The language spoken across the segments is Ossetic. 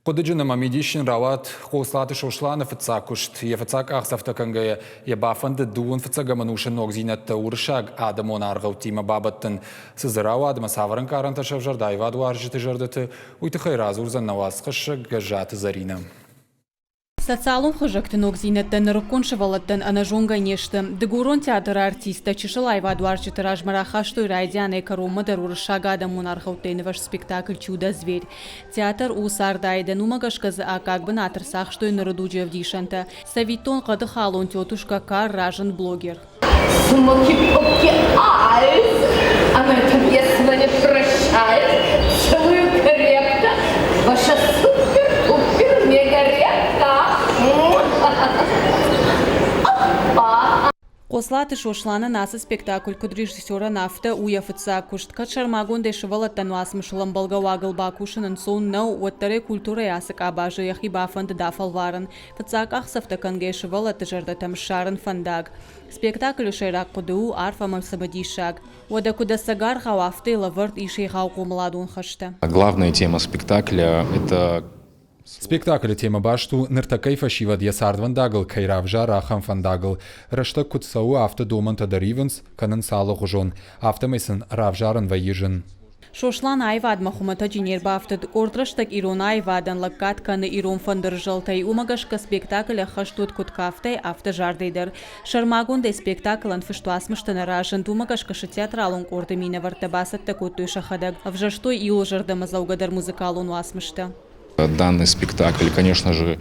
Хъуыдыджын ӕмӕ мидисджын рауад Хъоцлаты Сосланы фыццаг куыст. Йӕ фыццаг къахдзӕфтӕ кӕнгӕйӕ йӕ бафӕндыд дыууын фыццӕгӕм ӕнусы ногдзинӕдтӕ уырыссаг адӕмон аргъӕуттимӕ бабӕттын. Цы дзы рауад ӕмӕ цавӕр ӕнкъарӕнтӕ сӕвзӕрд аивадуарзджыты зӕрдӕты, уый тыххӕй радзурдзӕн нӕ уацхӕссӕг Гӕззаты Зӕринӕ. Социалон хызӕгты ногдзинӕдтӕ нырыккон сывӕллӕттӕн ӕнӕзонгӕ не сты. Дыгурон театры артисттӕ чысыл аивадуарзджыты размӕ рахастой райдианӕй кӕронмӕ дӕр уырыссаг адӕмон аргъӕуттӕй нывӕзт спектакль «Чудо-зверь». Театр у цардайдӕн, уымӕ гӕсгӕ дзы аккаг бынат ӕрцахстой ныры дуджы ӕвдисӕнтӕ. Цӕвиттон, хъӕды халон тетушка Кар разынд блогер. Смоки-поки айс, а на этом я с вами прощаюсь. Целую крепко. Ваша супер-пупер-мега-репка. Опа! Хъоцлаты Сосланӕн ацы спектакль куыд режиссерӕн, афтӕ у йӕ фыццаг куыст. Кӕд сӕрмагондӕй сывӕллӕттӕн уацмысыл ӕмбӕлгӕ уагыл бакусын ӕнцон нӕу, уӕддӕр ӕй культурӕйы ацы къабазы йӕхи бафӕндыд афӕлварын. Фыццаг къахдзӕфтӕ кӕнгӕйӕ сывӕллӕтты зӕрдӕтӕм ссарын фӕндаг. Спектаклы сӕйраг хъуыды у арф ӕмӕ цымыдисаг. Уӕдӕ куыд ӕцӕг аргъау, афтӕ лӕвӕрд ис егъау хъомыладон хӕстӕ. Главная тема спектакля – это Спектаклы темӕ баст у, ныртӕккӕйы фӕсивӕд йӕ цардвӕндагыл кӕй равзары, ахӕм фӕндагыл. Рӕстӕг куыд цӕуы, афтӕ домӕнтӕ дӕр ивынц, кӕнынц алыгъуызон. Афтӕмӕй сын равзарын вӕййы зын. Сослан аивадмӕ хуымӕтӕджы не рбафтыд. Къорд рӕстӕг ирон аивадӕн лӕггад кӕны ирон фӕндыры зӕлтӕй. Уымӕ гӕсгӕ спектакль ӕххӕст уыд куыд кафтӕй, афтӕ зардӕй дӕр. Сӕрмагондӕй спектаклӕн фыст уацмыстӕ нӕ разынд, уымӕ гӕсгӕ сӕ театралон къорды минӕвӕрттӕ бацӕттӕ кодтой сӕхӕдӕг, ӕвзӕрстой иуыл зӕрдӕмӕдзӕугӕдӕр музыкалон уацмыстӕ. Данный спектакль, конечно же,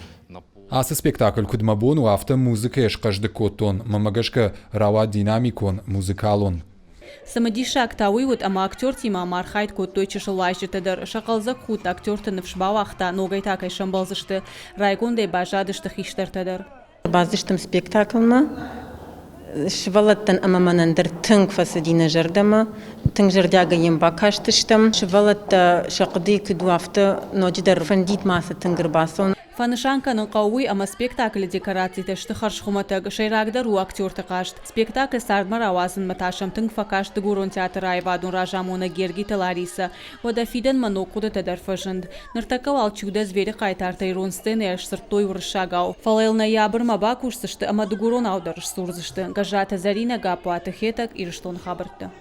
Ацы спектакль куыд мӕ бон у, афтӕ музыкӕйӕ схъӕздыг кодтон, мӕнмӕ гӕсгӕ рауад динамикон, музыкалон. Цымыдисаг та уый уыд, ӕмӕ актертимӕ ӕмархайд кодтой чысыл уазджытӕ дӕр. Сӕ хъӕлдзӕг худт актерты ныфс бауагъта, ногӕй та кӕй сӕмбӕлдзысты. Райгондӕй баззадысты хистӕртӕ дӕр. Бацыдыстӕм спектаклмӕ. Сывӕллӕттӕн ӕмӕ мӕнӕн дӕр тынг фӕцыди нӕ зӕрдӕмӕ. Тынг зӕрдиагӕй йӕм бакастыстӕм. Сывӕллӕттӕ сӕ хъуыдыйы куыд у, афтӕ ноджыдӕр фӕндид ма сӕ тынг ӕрбацӕуын. Фӕнысан кӕнын хъӕуы уый, ӕмӕ спектаклы декорацитӕ сты хӕрзхуымӕтӕг, сӕйрагдӕр у актерты хъазт. Спектакль цардмӕ рауадзынмӕ та сӕм тынг фӕкаст Дыгурон театры аивадон разамонӕг Гергиты Ларисӕ. Уӕдӕ фидӕнмӕ ног хъуыдытӕ дӕр фӕзынд. Ныртӕккӕ уал Чудо-зверь-ы хъайтартӕ ирон сценӕйӕ сдзырдтой уырыссагау. Фӕлӕ йыл ноябрмӕ бакусдзысты ӕмӕ дыгуронау дӕр сдзурдзысты. Гӕззаты Зӕринӕ, Гаппуаты Хетӕг, Ирыстоны хабӕрттӕ.